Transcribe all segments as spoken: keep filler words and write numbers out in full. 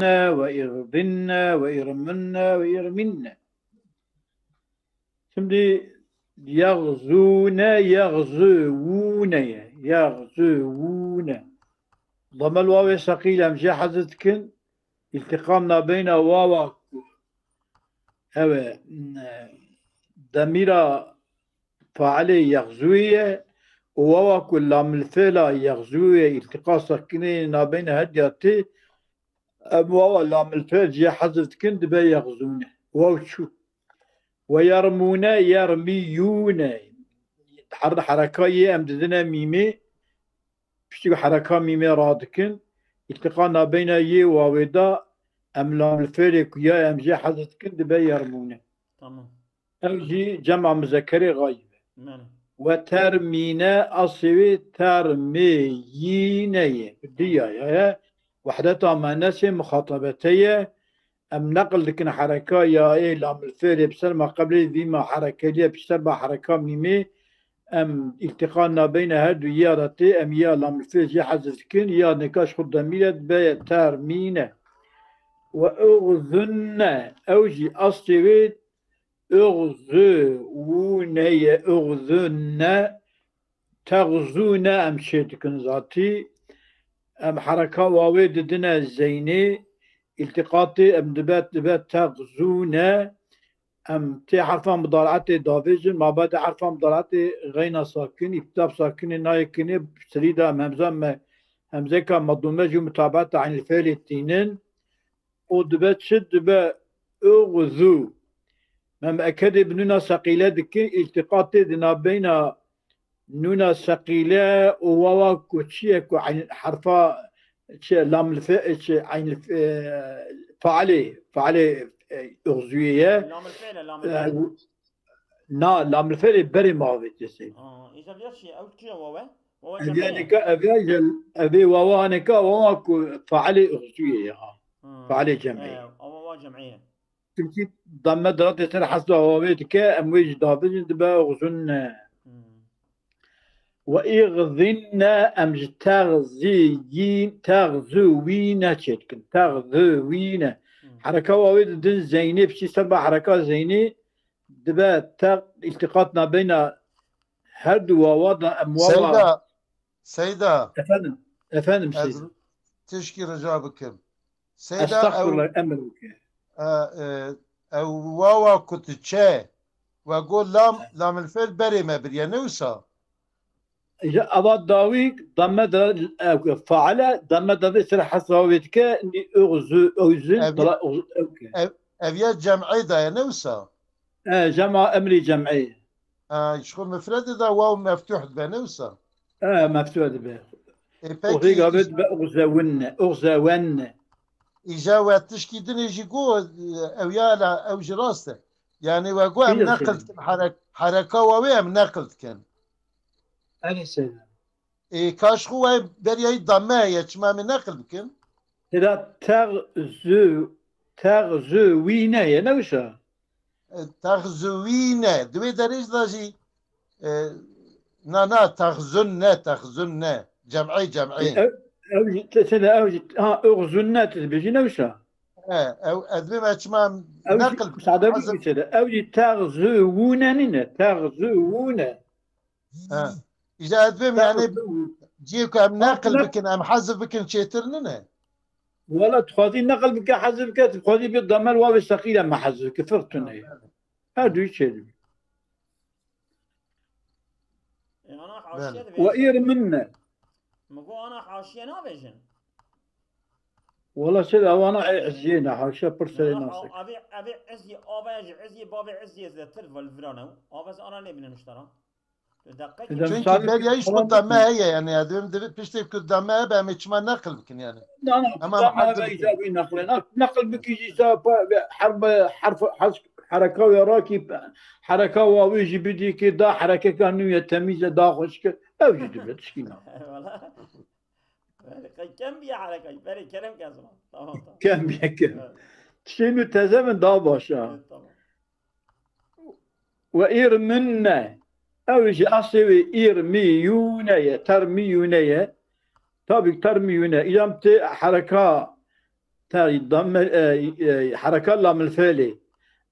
وإغضن وإرمن وإرمن. Şimdi يغزون، يغزون ye. يغزون. Damel wawê seqîl em jê hez dikin. İltiqa nabeyna wawa ku. Ew e, demîra failê yexzûyê ye û wawa ku lamil fêla yexzûyê îltiqa sekinê nabeyna hediya tê, em wawa lamil fêl jê hezf dikin, dibe yexzûne. Waw çû. Ve yermûne, yermîyûne. Her-, hereka yê em didine mîmê, piştî ku hereka mîmê radikin, îltiqa nabeyna yê wawê da, em lamil fêlê ku ya em jê hezf dikin, dibe yermûne. Tamam. Ew jî cema muzekerê xayib e. Mene. Ve termîne, aslê wê termêyîne ye. Diya ye. Wehdeta muennesê muxatabete ye. Em neqil dikin hereka ya ê lamil fêlê bi ser ma qeblê vî ma herekeliye pişter ba hereka mîmê. Em îltiqa nabeyne her du ya da tê, em ya lamil fêl jê hezf dikin, ya nêka ji xwe demîre dibe termîne. Ve uxzunne, ew jî aslê wê uxzûne ye, uxzunne, texzûne em çê dikin zatî. Em hereka wawê didine zeynê, îltiqatê em dibe, dibe texzûne. Em tê herfa mudareetê davêjin, mabedê herfa mudareetê xeyna sakin, îptila bi sakinê nayê kinê, serî de em hemza me, hemzeka medûme jî mutabeeta eynil fêlê tînin. Û dibe çi? Dibe uxzû. Mem ekedê bi nûna seqîle dikin, îltiqatê di nabeyna nûna seqîle û wawa ku çi ye ku eyn-, herfa çi, lamil fe-, çi, eynil fe-, failê, failê, e, uxzûyê ye. Lamil fêl e, lamil E, fêl. Na, lamil fêlê berê ma avêtiye sey. Aa, îca viya çi ye? Ew çi ye wawe? Wawe Ev cem'ê ye. Yanî ka, ev ya jel-, ev ê wawa hanê ka wawa ku failê uxzûyê ye ha. Ha. Failê cem'ê. E, wawa cem'ê ye. Çimkî damme diratê ser hesba wawê dike, em wê jî davêjin dibe uxzûnne. Hmm. Ve îxzînne, em ji texzî yî, texzû wî ne çêdikin. Texzû wî ne. Hmm. Hereka wawê didin zeynê, piçî ser ba hereka zeynê, dibe tex, îltiqat nabeyna her du wawa da em wawa. Seyda, Seyda. Efendim, efendim Ez Seyda. Tişkî rica bikim. Seyda, ew, Estağfurullah, emir bike. E, e, ew wawa ku diçe, we got lam, lamil fêl berê me biriye, ne wisa? Ya ava dawî damme de, e, faile, damme de vê ser hesabê dike, nî uxzu, uxzun, Ev, tala uxzu, ev ke. Ev, ev ya cem'ê de ye, ne wisa? E, cema emrî cem'ê. E, ji xwe mifredê de waw meftuh dibe, ne wisa? E, meftuh dibe. E, Û pekî, rêga vê îj-, dibe uxzewinne, uxzewenne. Îja we tişkî dinê jî got, ew ya la, ew jî rast e. Yani we got em Pîr neqil seyda. Dikin, here-, hereka wawê em neqil dikin. Erê seyda. E, ka ji xwe we beriya wî damme heye, çima em ê neqil bikin? Têda tex zû, tex zû wî ne ye, ne wisa? E, texzûwîne. Di wê derê de jî, e, na, na, texzûn ne, texzûn ne. Cem'ê, cem'ê. E, ew, ew jî, te, te de ew jî, ha, uxzûn ne, tu dibêjî ne wisa? E, ew, ez dibêm ez çima Ew jî, neqil bikim. Sade Hazir bikî te de. Ew jî texzûwûne nîne, texzûwûne. Ha. Îja ez dibêm, yani, Texzû. Cihê ku em Ha, neqil ne- bikin, em hezf bikin çêtir nîne? Wala tu xwazî neqil bike, hezf bike, tu xwazî bi damel wavê seqîle me hezf bike, firq tune ye. Her du çêdibî. E, ana haşiye Bele. Dibêjin. Ve îrminne. Min got ana haşiye nabêjin. Wala sê de ewana ê iziyê ne, haşiye pir serê Ana nasik. Avê, avê iziyê, avê ji iziyê, bavê iziyê zêdetir vel virane. Avê ez ana lê bine nuştara. Çünkü beriya iş ku dame heye yani, ya diyorum, piştê ku dame hebe em ê çima neqil bikin yani. Na, na, Ama dame hebe hezir bikin. Îcabî neqil. Neqil bikî jî sa pa, herbe, herf, has, hereka ve rakî, hereka wawê jî bidî ki da herekeka nû ye, temîz e, da xweşik e. Ew jî dibe, tişkî na. Wala. Wala, kem biye hereka, berê kerem ke zaman. Tamam, tamam. Kem biye kem. Evet. Tiştê nû teze bin daha baş ha. Evet, tamam. Ve îrminne. Ew jî eslê wê îrmîyûne ye, termîyûne ye. Tabî termîyûne. Îlam tê hereka, Te damme, e, e, hereka lamilfêlê.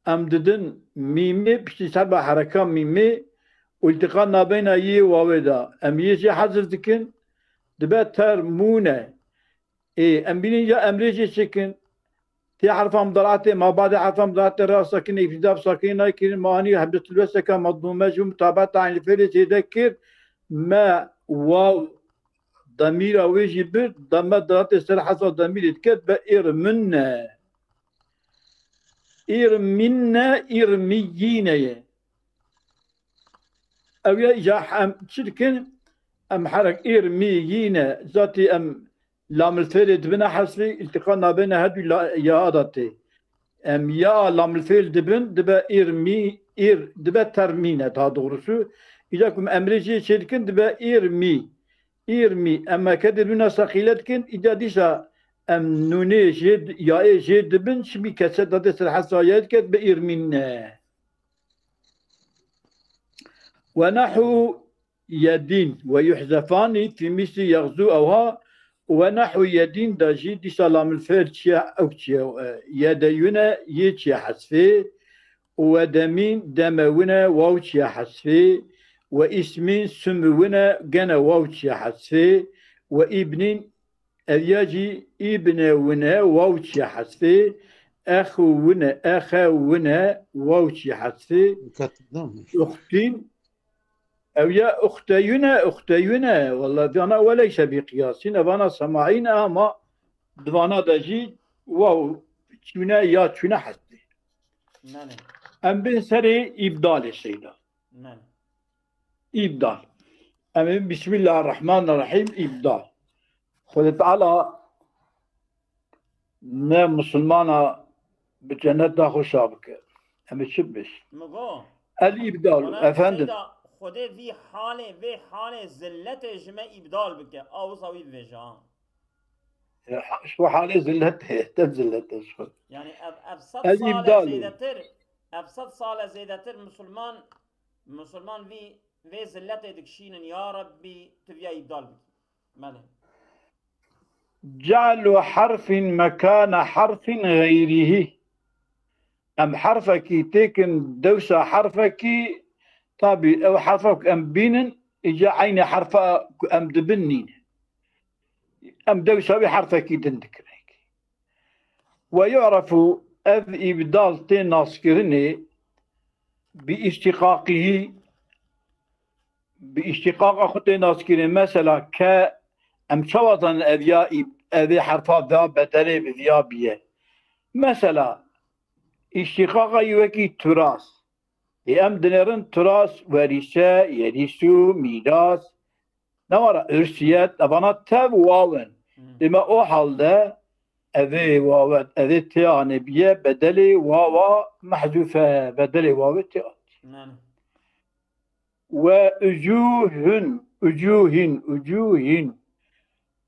Em didin mîmê, piştî ser be hereka mîmê, û îltiqa nabeyna yê wawê de. Em yê jê hezf dikin, dibe termûne. Ê, em bînin ya emrê jê çêkin. Tê herfa mudaratê, ma badê herfa mudaratê ra sakin, îbtîda bi sakinê nayê kirin, ma anî hemze tilweseka madmûme ji mutabaeta eynî fêlê zêde kir, me waw demîra wê jî bir, deme daratê ser hesa demîrê diket be îrminne. Îrminne, îrmiyîne ye. Ew ya îca em çi dikin? Em herek îrmiyîne. Zatî em lamilfêlê dibine hesfî, îltiqa nabeyne her du la-, ya da tê. Em ya lamilfêl dibin, dibe îrmî, îr, dibe termîne daha doğrusu. Îca ku em emrê jê çê dikin, dibe îrmî. Îrmî. Em meke dibine seqîle dikin, îca dîsa em nûnê jê, ya ê jê dibin, şimî kese dadê ser hesa ya diket bi îrmîne. Ve nehu yedîn ve yuhzefanî fî mîsî yexzû ewha û ve nehu yedîn de jî dîsa lamil fêl çiye ew çiye, e, yedeyune yê çiye hesfê û ve demîn demewine waw çiye hesfê ve îsmîn sumwine gene waw çiye hesfê ve îbnîn ev ya jî îbne wine waw çiye hesfê, exu wine, exe wine waw çiye hesfê, Dikkat edin. Uxtîn, ev ya uxteyune, uxteyune, wala vana weleyse bi qiyasîn, evana semaîne ama divana de jî waw çûne ya çûne hesfê. Nane. Em bên serê îbdalê seyda. Nane. Îbdal. Em ê Bismillahirrahmanirrahîm îbdal. Xwedê Teala me misilmana bi cennet da xweşa bike. Em ê çi bibêjin? Min go. El îbdal, Ona efendim. Seyda, Xwedê vî halê, vê halê zilletê ji me îbdal bike. A wisa wî bibêje, ha. E, ha, ji xwe halê zillet heye, te zillet e ji xwe. Yani ev, ev sed El sale îbdal. Zêdetir, ev sed sale zêdetir misilman, misilman vî, vê zilletê dikişînin, ya Rebbî, tu viya îbdal bikî. Belê. Ce'lu harfin mekane harfin xeyrihî. Em herfekî têkin dewsa herfekî, tabî ew herfa ku em bînin, îca eynî herfa ku em dibin nîne. Em dewsa wî herfekî din dikin. Ve yu'refu, ev îbdal tê naskirinê, bi îştîqaqihî, bi îştîqaqa xwe tê naskirin. Mesela ke em çawa zanin ev ya îb-, ev ê herfa va bedelê bi viya biye. Mesela îştîqaqa yî wekî turas. Ê em dinêrin turas, werîse, yerîsû, mîras. Ne wara ursiyet, evana tev waw in. Hmm. Dema o halde evê wawe, evê tê anê biye bedelê wawa mehzûfe, bedelê wawê tê at. Nane. Ve ucuhun, ucuhin, ucuhin.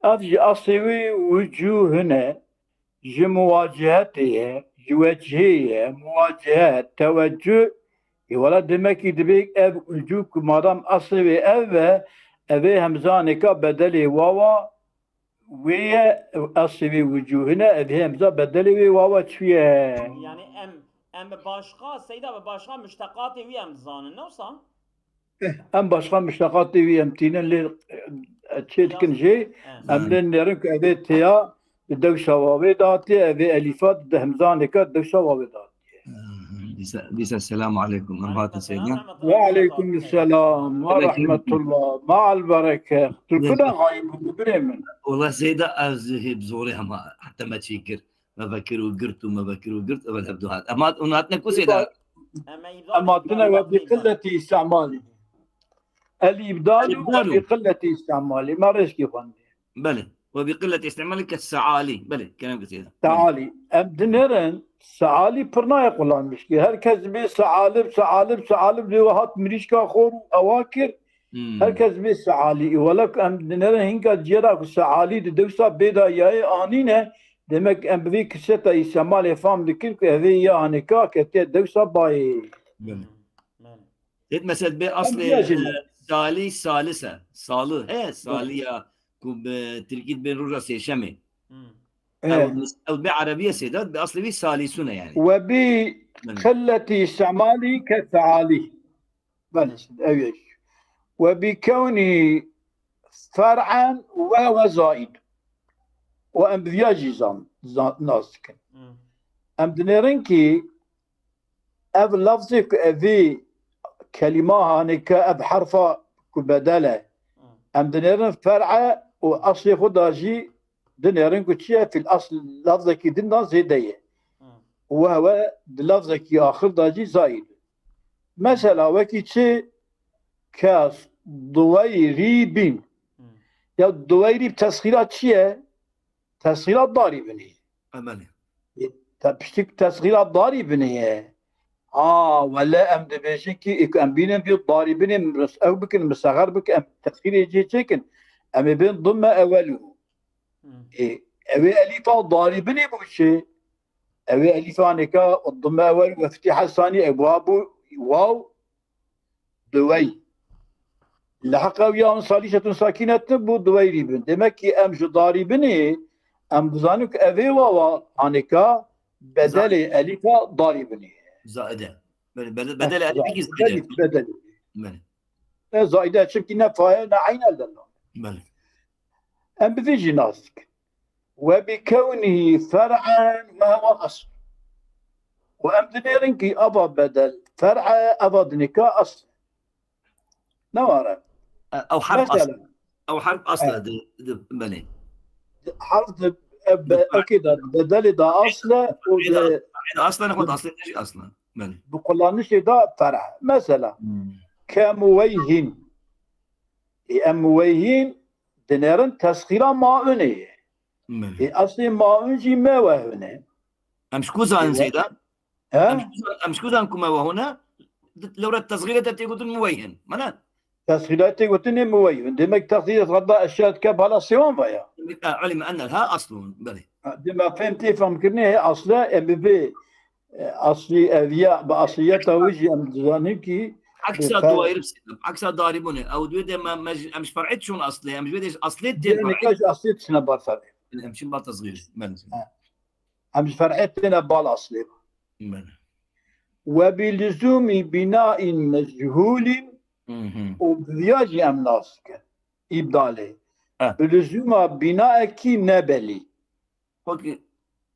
Ev ji aslê wê wucuhun e, ji muwacihetê ye, ji wecihê ye, muwacihet, tewecuh. Ê wela demekî dibê ev ucu ku madam aslê wê ev e, ev ê hemzanêka bedelê wawa wê ye, aslê wê wucuhun e, ev ê hemza bedelê wê wawa çi ye? Yani em, em bi başqa, Seyda, bi başqa muşteqatê wî em dizanin, ne wisa? Em başqa muşteqatê wî em tînin lê, e, çê dikin jê, em lê nêrin ku ev ê têya di dewsa wawê de hatiye, ev ê elîfa di hemzanêka di dewsa wawê de hatiye. Dîsa, dîsa selamu aleykum. Em hatin Seyda. Ve aleykum selam. Ve rahmetullah. Ma'al bereket. Tu kuda xayî bû, birê min? Wala Seyda, ez hê bi zorê hema heta me çê kir. Me vekir û girt û me vekir û girt, evel hevdu hat. Em hat, hûn hatine ku Seyda? Em hatine we bi qilletî îstimalî. El îbdal û we bi qilletî îstimalî. Me rêşkî xwendî. Belê. We bi qilletî îstimalî ke sealî. Belê, kerem ke Seyda. Sealî. Em dinêrin, sealî pir nayê qulanmişkî. Her kes dibê sealib, sealib, sealib dê we hat mirîşka xor û ewa kir. Hmm. Her kes bê sealî. Wela ku em dinere hinka ciyera ku sealî di dewsa bê de yayê anîne, demek em bi vê kiseta îsemalê fam dikin ku evê ya anêka ketiye dewsa bayê. Belê. Belê. Hêt mesel bê Em aslê, biyajin. E, salî, salis e. Salı, he, salî ya ku bi tirkî dibên roja sêşemê. Hmm. Ew, ew bi erebiyê sêda, bi aslê wî salisûn e yani. وبقلة استعماله كالثعالي. Belê, ew yek. وبكونه فرعا وهو زائد. Û em bi viya jî zan, zan, nas dikin. Em dinêrin ki ev lafzê ku evî kelîma hanê ke ev herfa ku bedel e. Em dinêrin fer'e û aslê xwe da jî dinêrin ku çi ye, fil asl lafzekî din da zêde ye. Û hewe di lafzekî axir da jî zayîd. Mesela wekî çi? Kes duweyrî bin. Ya duweyrî tesxîra çi ye? Tesxîra darî binî. Emelê. Te piştik tesxîra darî binî ye. Ha, wele em dibêjin ki, ê, em bînin bir darî binî, ew bikin, misexer bikin, em tesxîrê cê çêkin. Em ê bên dimme ewelu. Ê, ew ê elîfa darî binî bû çi? Ew ê elîfa nêka dimme ewel ve fitî hesanî ew wa bû waw. Duwey. Li heqa wî ya salîşetun sakînetin bû duweyrî bin. Demek ki em ji darî binê, em dizanin ku ev ê wawa anêka bedelê elîfa darî binê. Zaide. Belê, bede-, bedelê elîfekî zaide. Bedelî. Belê. E, zaide çimkî ne faye ne eyn el delal. Belê. Em bi vî jî nas dikin. وبكونه فرعا وهو أصل. Û em dinêrin ki ava bedel fer'e, ava dinika asl. Ne ware. Ew herf asl. Ew herf asl e, di, di, belê. Herf di, e, be, okey da, bedelê da asl e û di, asl e, ne xwe asl e, jî asl e. Belê. Bi kullanişê da fer'e. Mesela, ke muweyhin. Ê, em muweyhîn dinêrin tesxîra maunê ye. Ê, eslê maun jî mewehun e. Em ji ku zanin Seyda? He? Em ji ku zan-, em ji ku zanin ku mewehun e? Lewra tesxîrê te tê gotin muweyhin. Mana? Tesxîra tê gotinê muweyhun. Demek tesxîrê xwe da eşya dike bala sêwan ve ya. Elim enel ha aslun. Belê. Dema fêm tê femkirinê hê asle em bi vê E, aslî eviya, bi asliyeta wî jî em dizanin ki Eksa duwayir, eksa darîbûnê. Ew duwê de me, me ji, em ji fer'ê çûn aslê, em ji vê de ji aslê tê fer'ê. Ji aslê tiştine bar fer'ê. Em çûn bar tesxîr. Em ji fer'ê têne bal aslê. Ve bi lizûmî bînaîn mechûlîn û bi viya jî em nas dikin. Îbdalê. Bi lizûma bînaekî nebelî. Wekî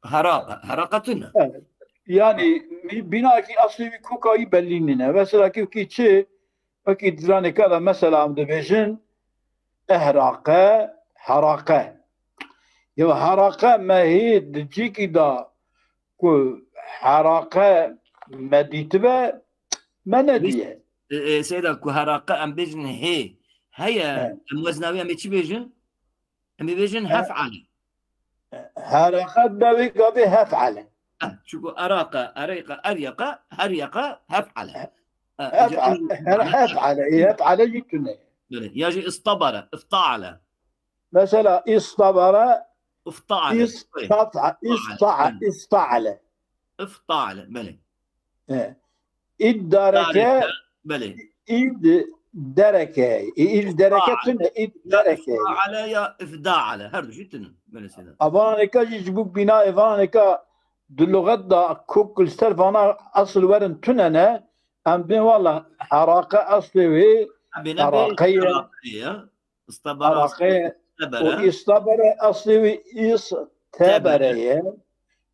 hera-, heraqetine. Yani bînakî aslê wî kokayî bellî nîne. Mesela kî wekî çi, wekî diranê ka da mesela em dibêjin ehraqe, heraqe. Ya heraqe me hê di cîkî da ku heraqe me dîtibe, me nediye. E, e, Seyda ku heraqe em bêjin hê, heye, em wezna wê em ê çi bêjin? Em ê bêjin hef'ale. Heraqet be wê gavê hef'ale. Çunku eraqe, erîqe, erîqe, herîqe, hef'ale. Hef'ale, hef'ale, ê hef'ale jî tune. Ya jî istabare, ifta'ale. Mesela istabare, ifta'ale. Ifta'ale. Ifta'ale, belê. Îd dareke, belê. Îd dereke. Îd dereke tune, îd dereke. Ala ya ifda ala. Her du jî tune. Belê seyda. Avaneka jî ji bo bîna evaneka di luxet da kok li ser vana asl werin tune ne. Em bên wala heraqe aslê wê heraqe ye. Heraqe ye. Û istabere aslê wî îstebere ye.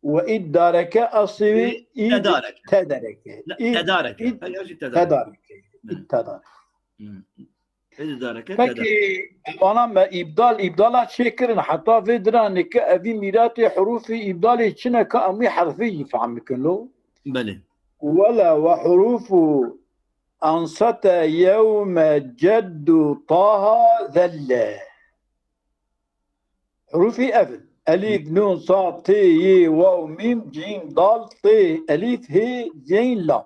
Û îd dareke aslê wî îd tedareke. Îd tedareke. Îd tedareke. Pekî, evana me îbdal, îbdala çêkirin heta vê diranê ke evî mîratê hurûfê îbdalê çine ka em wî herfê jî fehm bikin lo. Belê. Wele ve hurûfu ansete yewme ceddu taha zelle. Hurûfî ev in. Elîf, nûn, sad, tê, yê, waw, mîm, cîm, dal, tê, elîf, hê, zeyn, lam.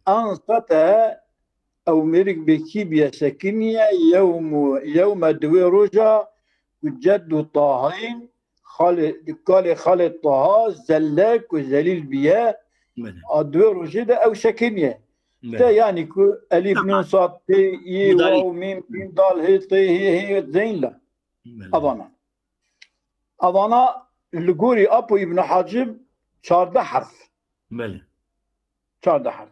Ansete ew mêrik bêkî biye sekiniye yewm, yewme di wê roja ku ceddu Tahîn, xalê, kalê xalê Taha zelle ku zelîl biye, a di wê rojê de ew sekiniye. Te yanî ku elîf, nûn, sad, tê, yê, waw, mîm, cîm, dal, hê, tê, hê, hê, zeyn, lam. Avana. Avana li gorî Apo Îbn Hacib çardeh herf. Belê. Çardeh herf.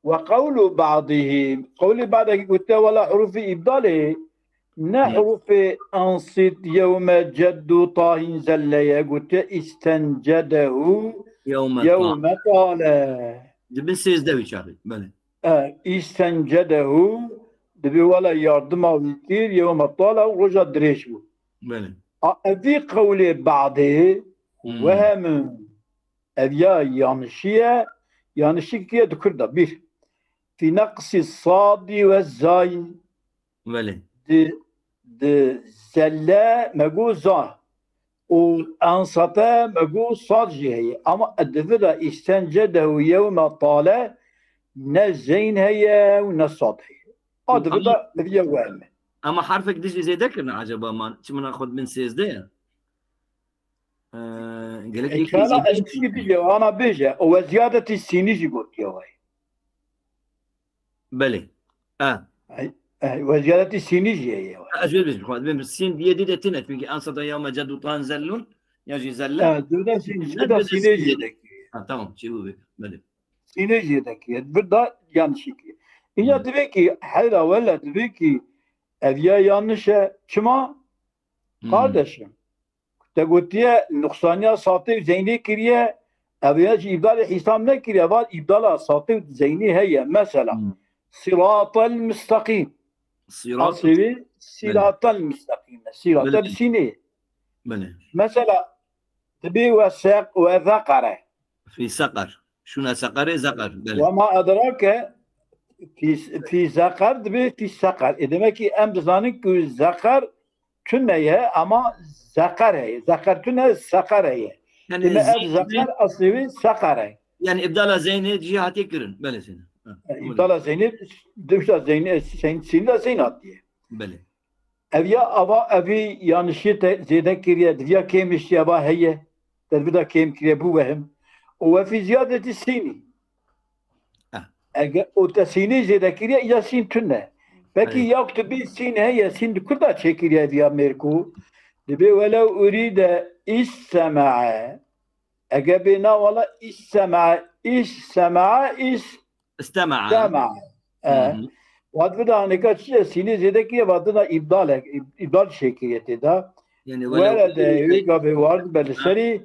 Ve qewlu ba'dihî, qewlê ba'dekî gotiye, wela hurufê îbdalê, ne Hı. hurufê ensit, yewme, ceddu, tahin, zelle ye, gotiye, istencedehu, Yewme yewme tale. Dibin sêzdeh wî çaxê. Belê. E, istencedehu, dibê wela yardima wî kir, yewme tale, roja dirêj bû. Belê. A, evî qewlê ba'dê, Hmm. wehemin. Ev ya yanlişî ye, yanlişî kiriye di Kurda. Bir, fî neqsî sadî ve zay. Belê. Di, di zelle me got za. Û ensete me got sad jî heye. Ama di vir de îstence de û yewme tale ne zeyn heye û ne sad heye. A di vir de Ama, ev ye wehme. Ama harfek dijî zêde kirine acaba man? Çi min xwe bin sêzdeh ye? Ee, gelek E, yek kala zêde ez çi bije, ana bêje, o we ziyadetî sînî jî gotiye way. Belê. E. E, e, we ziyadetî sînî jî heye way. Ez wê bêjim, xwe, bêjim, sîn diye dî de tine, çünkü ansada yewme ceddu tan zellun, ya jî zelle. E, dûda sîn, Ne dûda dûda sînê sîn jî diye. Deki. Ha, tamam, çi bu be. Belê. Sînê jî deki. Bir da yanlış ki. İnya Hmm. dibe ki, heyra wele dibe ki, ev ya yanlış e. Çima? Hmm. Kardeşim. Te gotiye nuqsaniya satê û zeynê kiriye, ev ya jî îbdalê hîsab nekiriye, va îbdala satê û zeynê heye. Mesela, Hmm. siratel mustaqîm. Sirat. Asêwî Belê. siratel mustaqîm. Sirate Belê. bi sînê. Belê. Mesela, dibê we seq-, we zeqere. Fî seqer. Şuna seqerê zeqer. Belê. Ve ma edrake fî, fî zeqer dibê fî seqer. E, demek ki em dizanin ku zeqer tune ye, ama zeqer heye. Zeqer tune, seqer heye. Yani Deme ev zeyn-, zeqer zeyn-, asli wî seqer e. Yani ibdala zeynê cihatiye kirin. Belê sene. Ha, E, tamam. İbdala zeynê, duşa zeynê, zeyn, sînda zeyn hatiye. Belê. Ev ya ava, evî yanlışiyê te zêde kiriye, diviya kêmiştiye va heye. Te divi da kêm kiriye, bû wehim. Û we fî ziyadetî sînî. Ah. Ege o te sînî zêde kiriye, ya sîn tune. Peki Belê. ya ku tu bî sîn heye, sîn di kurda çêkiriye diya mêrku. Dibê welew urîde îssema'e. Ege bê na wala îssema'e, îssema'e, îs- Istema'a. Istema'a. E. Hı hı. Vat vida haneka çi ye? Sînê zêde kiriye, vat dina îbdal e, îb-, îbdal çêkiriye tê de. Yani Were de wê gavê ward be li serî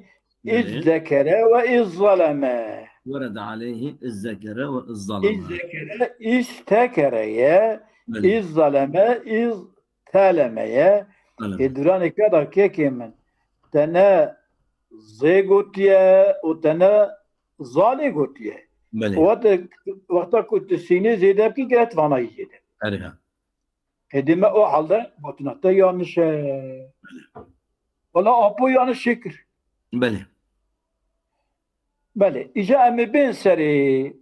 Belê. iz zekere ve iz zaleme. Were de aleyhi iz zekere ve iz zaleme. İz zekere, iz tekere ye, Belê. iz zaleme, iz teleme ye. Belê. Ê duranê ke da kekê min. Te ne zê gotiye û te ne zalê gotiye. Belê. Wexta, wexta ku tu sînê zêde bikî, gere tu vanayî zêde. Erê ha. Êdî me o halde gotina te yanlış e. Wala apo yanlış çêkir. Belê. Belê. Îca em ê bên serê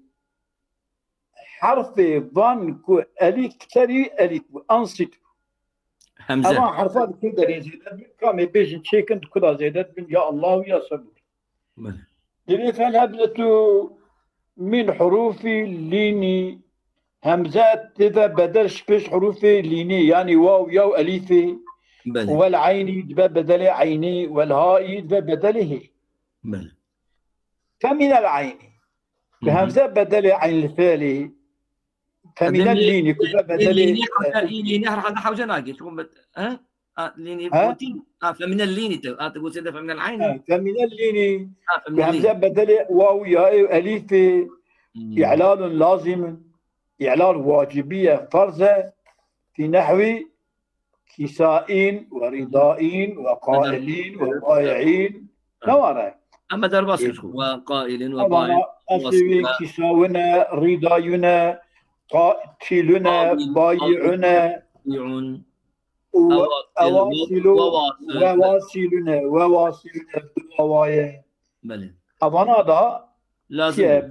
herfê van ku elîf serî elîf bû, ansit bû. Hemze. Evan herfa di ku derê zêde bin, kamê bêjin çêkin, di ku da zêde bin, ya Allah û ya Sebûr. Belê. Divê fel hebletu min hurufî lînî, hemze dibe bedel ji pêş hurufê lînî, yanî waw, ya û elîfê. Belê. Wel eynî dibe bedelê eynî, wel haî dibe bedelê hê. Belê. Feminel eynî. Bi Hı hı. hemze bedelê eyn li fiilî. Feminel Adem lînî, ku be bedelê, lînî, e, heta î lînî her halde hewce nake. Çiku be, he? A, lînî Ha? gotin. A, feminel lînî te. A, te gotê de feminel eynî. Ha, feminel lînî. Ha, Bi feminel lînî. hemze bedelê waw, ya, ew, elîfê. Hmm. Î'lalun lazim in. Î'lal wacibiye, farz e. Fî nehwî Kîsaîn ve rîdaîn ve qailîn ve baiîn. Ha. Ne ware? Ama derbas kir. Ve qailin ve Ama baiîn. Asî wî kîsawine, rîdayune, qatilune, baiune. Baiun. Û ewasilû, wewasilûne, wewasilûne bi wawaye. Belê. Evana da Lazim. Çi ye?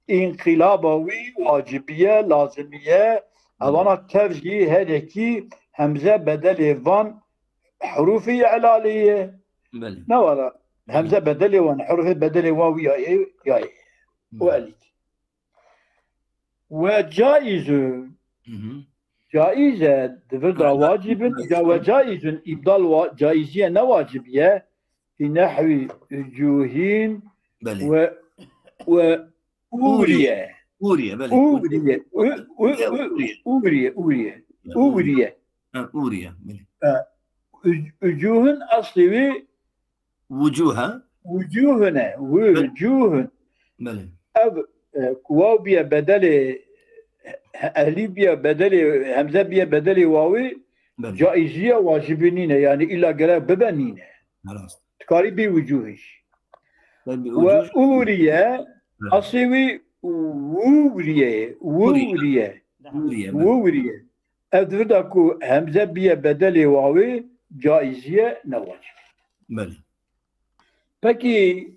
Înqilaba wî wacibiye, lazimiye. Hı. Evana tev jî herêkî hemze bedelê van hurufê î'lalê ye. Belê. Ne wara? Hemze bedelê wan, hurufê bedelê wan wî ya ê, ya ê. Hı. O elît. Ve caizun. Hı hı. Caiz e, di vir de Hı. wacib in, Hı. îca ve caizun, îbdal wa-, caiziye ne wacib ye. في نحو وجوه Belê. و و Ûriye. Ûriye, belê. Ûriye. Û- û- û- Ûriye. Ûriye. Ûriye. Ûriye. Ha, Ûriye, belê. Û- Ucuhun aslî wî Wucuha. Wucuhun e. Wucuhun. Belê. Ev e, ku waw biye bedelê he- elîf biye bedelê hemze biye bedelê wawî Belê. Caiziye wacibî nîne. Yani illa gerek bibe nîne. Rast. Dikarî bî wucuh iş. Tabii, Ve ucuz. Ûriye, Hı. Asê wî Wûriye, Wûriye. Wûriye, belê. Wûriye. Ev di vir de ku hemze biye bedelê wawê caiziye ne wacib. Belê. Pekî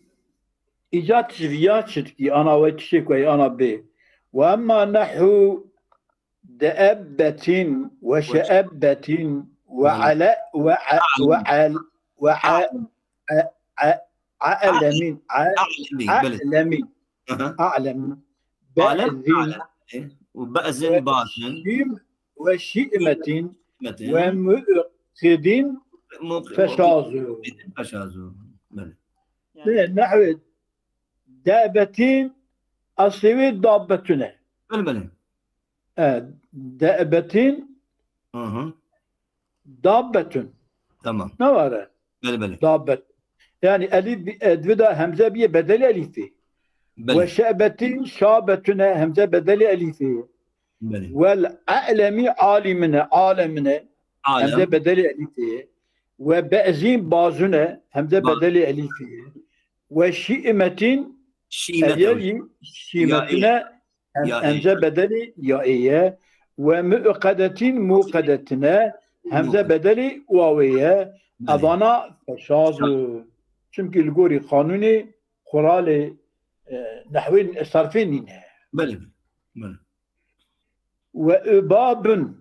îca tişviya çi dikî, ana we tiştê ku ey ana bê. Ve emma nehu deebbetin ve şeebbetin ve Belê. Ale ve a- ve al ve a- a- a- alemin a- A'lemi, belê. A'lemi Hı hı. A'lemi Alem, be'zin alem. E, ve be'zin, bazin. Şim ve şi'metin Metin. Ve mu'qidin Muq- feşazu. Muqidin feşazu. Belê. Yani Ve nehve de'betin aslê wê dabbetune. Belê, belê. E, de'betin Hı hı. Dabbetun. Tamam. Ne var e? Belê, belê. Dabbet. Yani elîf, e, di vir de hemze biye bedelê elîfê. Belê. Ve şe'betin şabetune hemze bedelê elîfê. Belê. Vel a'lemi alimine, alemine, Alem. Hemze bedelê elîfê. Ve be'zin bazune hemze Ba- bedelê elîfê. Ve şi'metin Şîmete. Ev yê şîmetine hem, Ya hemze bedelî ya ê ye. Ve mu'qedetin muqedetine hemze Muqedet. Bedelî wawê ye. Belê. Evana feşaz û. Çimkî li gorî qanûnê xuralê, e, nehwên sarfê nîne. Belê, belê. Belê. Ve ubabun.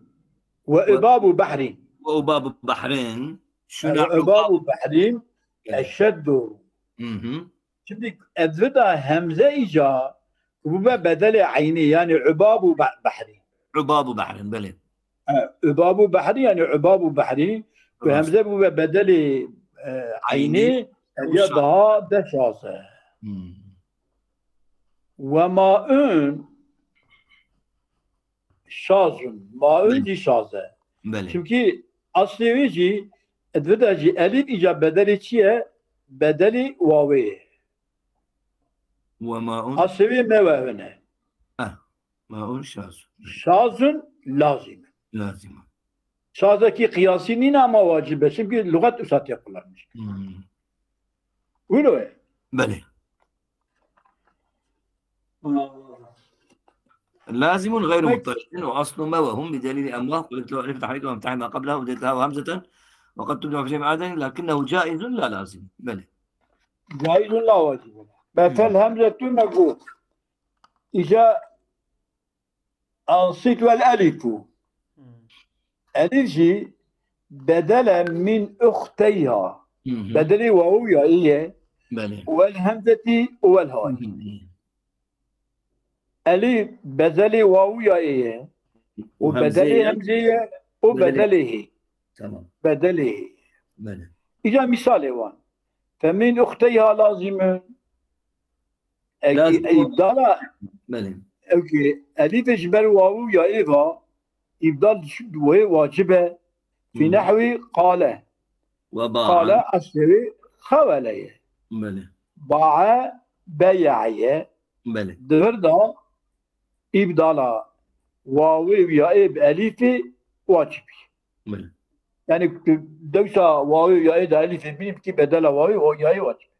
Ve Ve ubabu behrin. Ve ubabu behrin. Şuna Ve ubabu behrin. Belê. Eşeddu. Hı hı. Şimdi evvida hemze ica ku bûbe bedelê eynî, yani ubabu be- behrî. Ubabu behrin, belê. E, ubabu behrî, yani ubabu behrî, ku Rast. Hemze bûbe bedelê, e, eynî, Eynî, ev ya uşa. Daha de şaz e. Hmm. Ve maun şazun. Maun Belê. Jî şaz e. Belê. Çimkî aslê wê jî, di vir de jî elîf îca bedelê çi ye? Bedelê wawê ye. Ve maun. Aslê wê mewewin e. Eh, maun şazun. Şazun lazim. Lazim. Şazekî qiyasî nîne ama wacib e. Çimkî luxet usa tê kullanmiş. Hmm. Wilo ye. Belê. لازم غير مضطرد، وأصل ما وهم بدليل أما قلت له ألف تحريك وامتحن ما قبلها وبدلتها همزة وقد تبدع في شيء عادة، لكنه جائز لا لازم. Belê. Caizun la wacib. Metel hemzetun me got. Îca ansît vel elîfu. Hmm. Elîf jî bedele min uxteyha. Hı hı. Bedelê wawu ya ê ye. Belê. Û vel hemzetî û vel hay. Hı hı. Elîf bedelê wawu ya ê ye. Û Û hemzê bedelê ye. Hemzê ye. Û Bedelê. Bedelê hê. Tamam. Bedelê hê. Belê. Îca mîsalê wan. Fe min uxteyha lazîmin. Eki Lazim o- îbdala Belê. Eki elîfê ji ber wawu ya ê va îbdal wê wacib e. Fi Hı. Nehwî qale. Ve ba'a. Qale eslê wê xewele ye. Belê. Ba'a beya'a ye. Belê. Di vir de îbdala wawê û ya ê bi elîfê wacib e. Belê. Yani dewsa wawê û ya ê de elîfê bînî bikî bedela wawê û ya ê wacib e.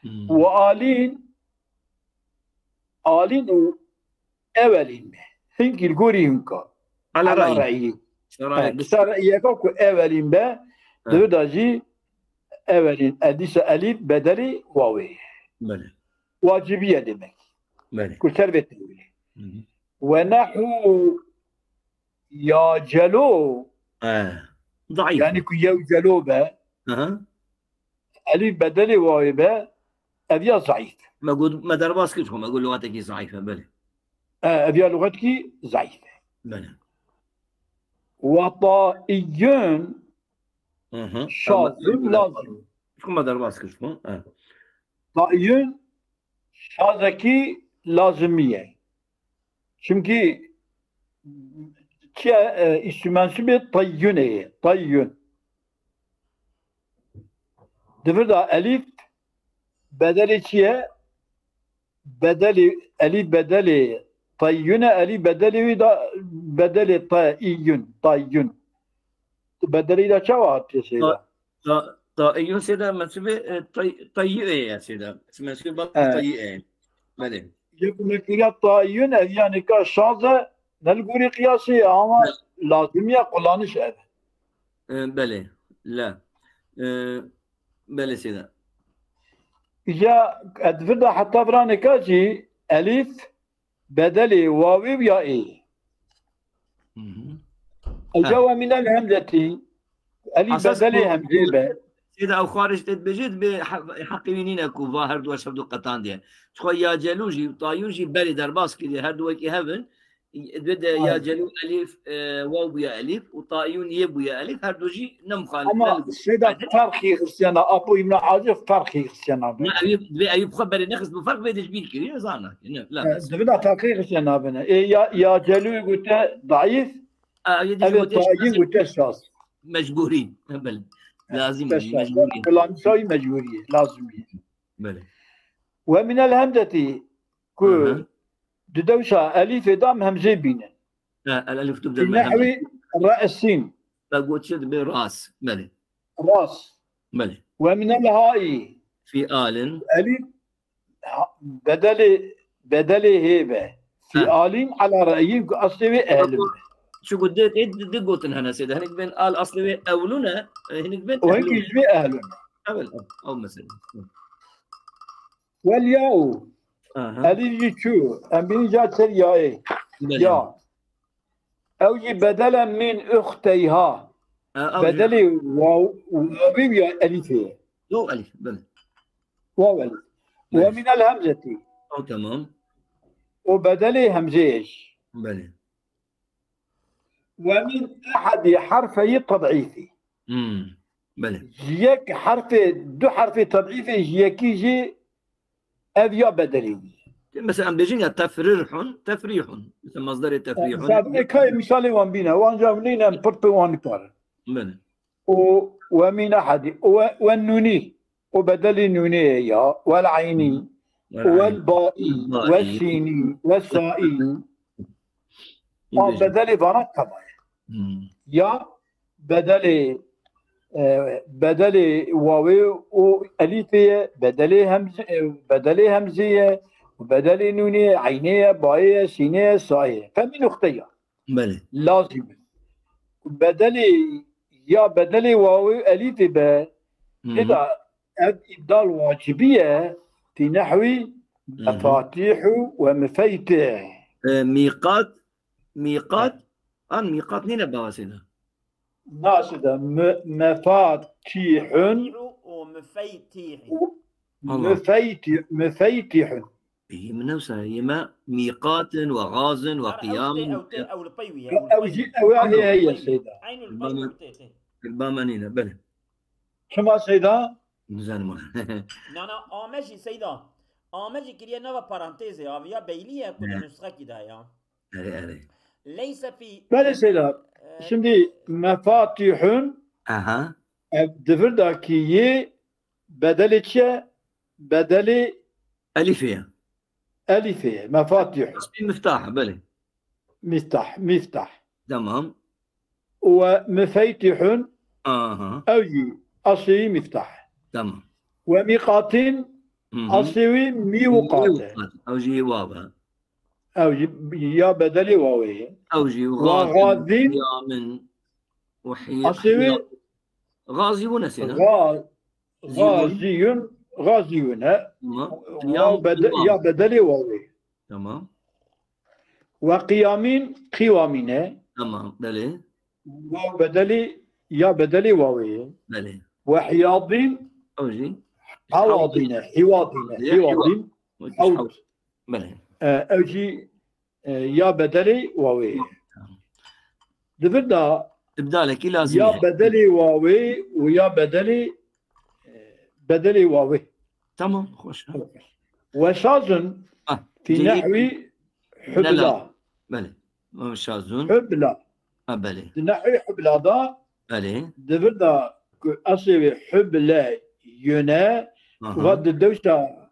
Hmm. Û alîn Alîn û ewelîn be. Hinkî li gorî hinka. Ala Ala ra'yî. Ra'yî. Ala ra'yî. He, li ser ra'yeka ku ewelîn be, He. Di vir de jî ewelîn. E, dîsa elîf bedelî wawê. Belê. Wacibiye demek. Belê. Ku ser vê tewilê. Hı hı. Ve nehu ya celo. He. Zayıf. Yani ku yew celo be. Hı hı. Elîf bedelê wawê be, ev ya zayîf. Me got, me derbas kir xwe, me got lixetekî zayîf e, belê. E, ev ya lixetekî zayîf e. Belê. Wataîyun Hı hı. Şazun Elbette. Lazim. Çikuma derbas kir ji xwe. Ha. Tayyun şazekî lazimî ye. Çimkî çi ye, e, îsmî mensûbê tayyunê ye. Tayyun. Di vir de elîf bedelê çi ye? Bedelê, elîf bedelê tayyun e, elîf bedelê wî de bedelê tayyun, tayyun. Bedelê de çawa hatiye seyda? Ta, ta, tayyun seyda mensûbê, e, tay, tayyû ye seyda. Mensûbê bak Evet. Tayyû ye. Belê. Yek nekiriya tayyun ev yanî ka şaz e, ne li gorî qiyasê ye, ama lazimiya kullanış ev. E, belê. La. E, belê seyda. Ya, e, di vir de heta viraneka jî elîf bedelê wawê ya ê. Hı hı. Eca we mînel hemzetî, elîf Esas bedelê bu- hemzê be. Seyda ew xwarij tê dibêjê dibê he-, heqê wî nîne ku va her du eşev du qetandiye. Çixwe ya celû jî, tayyûn jî belê derbas kiriye, her du wekî hev in. Dibê de ya Aynen. celû elîf, e, waw bûye elîf û tayyûn yê bûye elîf, her du jî ne muxalif. Ama ne li- seyda ferqî xistiyana, Apo Îbn Hacir ferqî xistiyana be. Ne, ew yê, dibê ew yê bi xwe berê nexist bi ferq vê de ji bîr kiriye, zana. Ne, la E, bes. Di vir de ferqî xistiyana bine. Ê ya, ya celû gote daîf, A, ew yê dî ev jî ê gote tayyûn şazî. Gote şaz. Mecbûrî. Belê. Lazim e, Te şaz. mecbûrî. Kullanışayî mecbûrî ye, lazimî ye. Belê. Ve mînel hemzetî ku Hı hı. di dewşa elîfê de em hemzê bînin. Ha, el elif tu Fi bedel mehemze. Nehwî re'sîn. Ve gotiye dibe ras. Belê. Ras. Belê. Ve mînel haî. Fialin. Elîf ha- bedelê, bedelê hê be. Ha. Fialîn ala re'yîn ku eslê wê ehlin be. Çuku dê, dê, dê, dê gotin hene seyde. Hinek bên al aslê wê ewlûn e, e, hinek bên O ehlûn hinek e. ji wê ehlin be. Evet, ew, ew mesele. Wel ya û. Aha. Elîf jî çû. Em bînin ca ser ya ê. Belê. Ya. Ew jî bedele min uxteyha. E, ew jî- Bedelê waw, wawî ya elîfê. Yo elif, belê. Waw elîf. Belê. Ve mînel hemzetî. Ew tamam. O bedelê hemzê ye jî. Belê. Ve min ehedî herfeyî ted'îfî. Hmm. Belê. Ji yek herfê, du herfê ted'îfê ji yekî jî ev ya bedelî. Mesela em bêjin ya tefrirhun, tefrihun. Mesela mazdarê tefrihun. Mesela kayê misalê wan bîne, wan ca nîne em pirt pê wan nikarin. Belê. O ve min ehedî, o ve, ve nûnî, o bedelî nûnê ye ya, wel eynî, Wel wel baî, baî. Ve sînî, ve saî. Wan bedelê vana teva ye. Hmm. Ya bedelê, e, bedelê wawê û elîfê ye, bedelê hemz-, e, bedelê hemzê ye, bedelê nûnê ye, eynê ye, bayê ye, sînê ye, saê ye. Femî nuxte ya. Belê. Lazim e. Bedelê ya bedelê wawê û elîfê be, Hı hı. Lêda ev îbdal wacibî ye, fi nehwî Hı hı. mefatîhu ve mifeytih. E, mîqat, mîqat, an mîqat nîne bawasê de. Nasıl da me-, mefatîhun, û mifeytîhî. Allah. mifeyti-, mifeytîhun. Yê min newsa, yê me mîqatin ve gazin ve qiyam. Ew tê, ew tê, ew li pey wî ye, Ew jî, ew heye, heye, Seyda. Eynul pey wî tê, tê. Ba me nîne, belê. Çima Seyda? Nizanim. Nana, ame jî Seyda. Ame jî kiriye nava parantezê, aviya beylî ye ku di nusxekî de ya. Erê, erê. Leyse fî. Belê Seyda. e, Şimdi mefatihun Aha. ev di vir de ki yê bedelê çi ye? Bedelê Elifê ye. Elifê ye. Mefatih. Aslî miftah, belê. Miftah, miftah. Tamam. Ve mifeytihun Aha. ew jî aslî miftah. Tamam. Ve miqatin Hı hı. aslî wî mîqat e. Ew jî wav e. Ew jî ya bedelê wawê ye. Ew jî Wa gazin. Qiyamin. Û hiya-, Aslî wî Gazî bû nesê ne? Ga-, Zîyun. Gaziyun, gaziyun he. Tamam. Waw bede-, ya bedelê wawê. Tamam. Ve qiyamin, qiwamîn e. Tamam. Belê. Waw bedelê, ya bedelê wawê ye. Belê. Ve hiyadin, Ew jî. hawadin e, hiwadin e, Ya, hiwadin. Hewt. Hewt. Belê. E, ew jî, e, ya bedelê wawê ye. Di vir de Îbdalekî lazim ya e. bedelê wawê û ya bedelê, e, bedelê wawê. Tamam, xweş. Weşazun Ah, fî ceyî- nehwî hubla. Belê. Weşazun. Hubla. Ha, belê. Di nehwî hubla da Belê. di vir da ku eslê wê huble yöne Aha. va di dewsa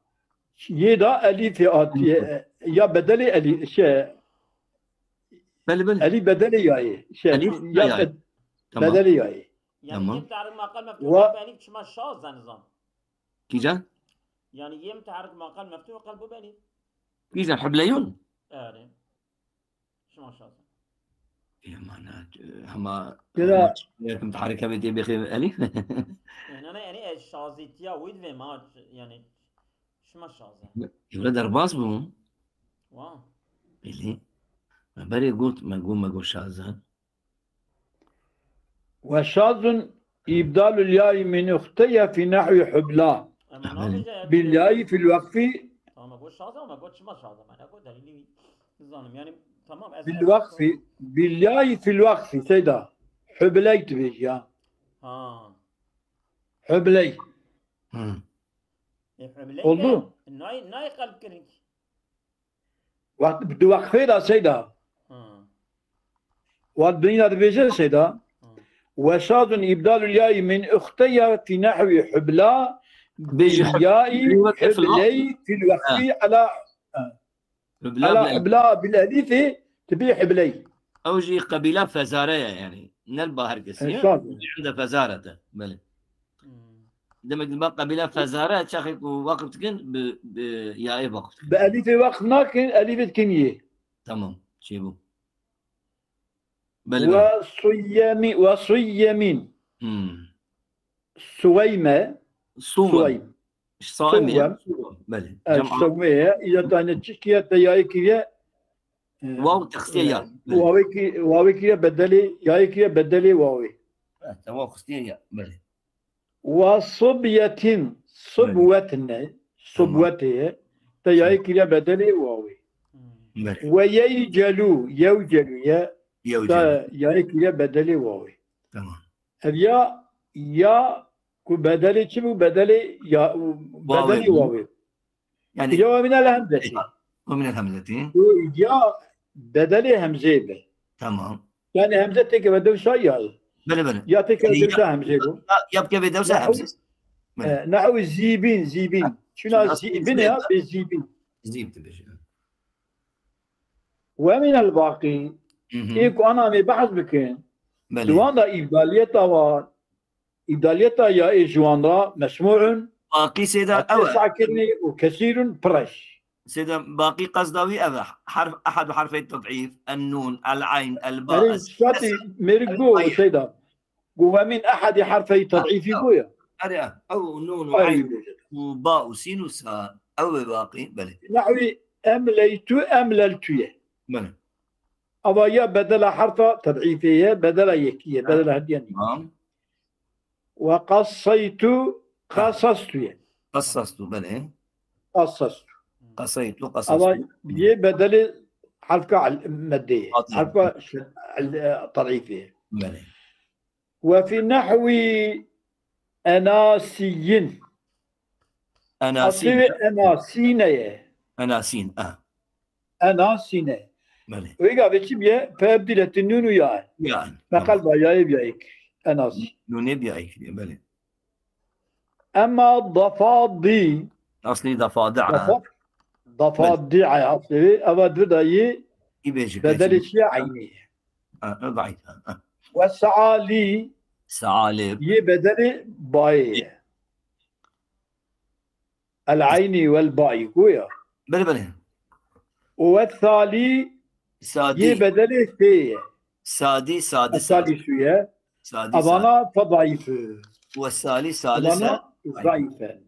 yê da elîfê hatiye ya bedelê elî şey Belê, belê. elî bedelê yayê. Şey, Elîf ya yayê. bed- Tamam. bedelê yayê. Yani Tamam. yem tehrek maqal meftuh Wa- ve elif çima şaz zanizan. Kîcan? Yani yem tehrek maqal meftuh ve kalbu beni. Kîcan hubleyun? Yani. Çima şaz. Ya mana, e, hema Kira- Yetim tarih ve diye bir elif. Yani ne yani e, şazitiya wî ve ma yani. Çima şaz. Yura derbas bû. Wow. Belê. Me berê got, me got, me got şazan. Weşazun îbdalul yayî min uxteye fî nehwî hubla. Ama Belê. ne olacak? Bil yayî fil wekfî Tamam, got şaz ama got çima şaz ama ne got delili zanım yani tamam. bil wekfî bil yayî fil wekfî seyda. Hubley dibêj ya. Ha. Hubley. Hı. E, hubley Oldu. Nay nay kalp kirin ki. Wek di wekfê de seyda. Ha. Wat bîna dibêje seyda. Weşazun îbdalul yayî min uxteye fî nehwî hubla Bêjî bil yayî hubla fil hubley fil wekfî ala Hubla ala bile. hubla bil elîfî tibî hubley. Ew jî qebîla Fezare ye yani. Ne li ba her kesî ye. Şaz. Inde Fezare te. Belê. Hmm. Demek li ba qebîla Fezare çaxê ku waqf dikin bi, bi yayê waqf dikin. Bi elîfê waqf nakin, elîfê dikin yê. Tamam. Çêbû. Belê, belê. Ve suyemin, ve suyemin. Hmm. Suweyme, Suwem. suweym. Saim ya. Suwem. Belê. Evet, Cem- suwme ye. Ya tane çikiye te yayê kiriye. Waw texsiye ya. Wawê ki, wawê kiriye bedelê, yayê kiriye bedelê wawê. Evet, tamam, texsiye ya. Belê. Ve subyetin, subwetine, subweteye. Te yayê kiriye bedelê wawê. Belê. Ve yeycelu, yewcelu ye. Yew Te cem. yayê kiriye bedelê wawê. Tamam. Ev ya, ya ku bedelê çi bû? Bedelê ya, bedelê bû. Wawê. Yani Ya ve minel hemzeti. Ve minel hemzeti. Bu ya bedelê hemzê be. Tamam. Yani hemze teke ve dewsa ya. Belê, belê. Ya teke ve Ya- dewsa hemzê bu. Ya, ya bike ve dewsa Nahu- hemze. E, Nahu zîbîn, zîbîn. Çuna Ha, zîbîn zîbîn. Ya be zîbîn. Zîb dibêje. Ve minel baqî. Hı hı. Ê ku ana me behs bikin. Belê. Di wan da îbdaliyeta wa, îbdaliyeta ya ê ji wan ra mesmû'un, Baqî sêda hatta ew e. Sakinî û kesîrun pireş. Sêda baqî qesda wî ev e. Harf, ehad û harfê ted'îf, en-nûn, el-eyn, el-ba, Erê es-, şatî es-, mêrik go Ay. Seyda. Go ve min ehadî harfey ted'îfî go ya. Erê, ew nûn û Ay. eyn û ba û sîn û sa. Ew ê baqî, belê. Nehwî emleytu, emleltu ye. Belê. Ava ya bedela harfa ted'îfê ye, bedela yekî ye, bedela hediye nî. Tamam. Ve qasseytu, qasastu ye. Qasastu, belê. Qasastu. Qasaytu, Ava qasastu. yê bedelê harfka al-, meddê ye. Hatî. Harfka ş-, al-, ted'îfê ye. Belê. Ve fî nehwî enasîyin. Enasîn. Aslê wê enasîne ye. Enasîn, ah. Enasîne. Belê. Wê gavê çi biye? Peyv dîle ti nûn û ya. Yani. Meqal ba yayê biyayê kir. Enasî. Nûnê biyayê kiriye, belê. Ema dafadî. Aslî dafadi'a. Dafa-, dafadi'a aslê wê. Eva dvi da yê Î bêjî bedelê pêşî. çi ye? Eynî ye. Ha, ha, daîf, ha, ha. Ve saalî Saalib. yê bedelê bayê ye. El eynî vel baî goya. Belê, belê. Û ve salî Sadî. yê bedelê fê ye. Sadî, sadî, Salî sadî. Su ye. Sadî, Evana fe daîf e. Ve salî, salî, Evana sadî. zayîf e.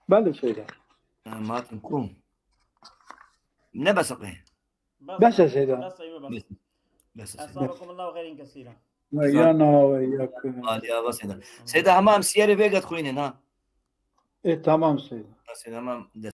Belê Seyda. Matin ku. Ne beseqe. Bes e Seyda. Bes e, bes. Bes. Esabakumullahü hayran kesîra. Ve ya na ve ya kû. Aliya ve Seyda. Seyda, hema em siyerê vê get xwînin, ha. E, tamam Seyda. Seyda, hema em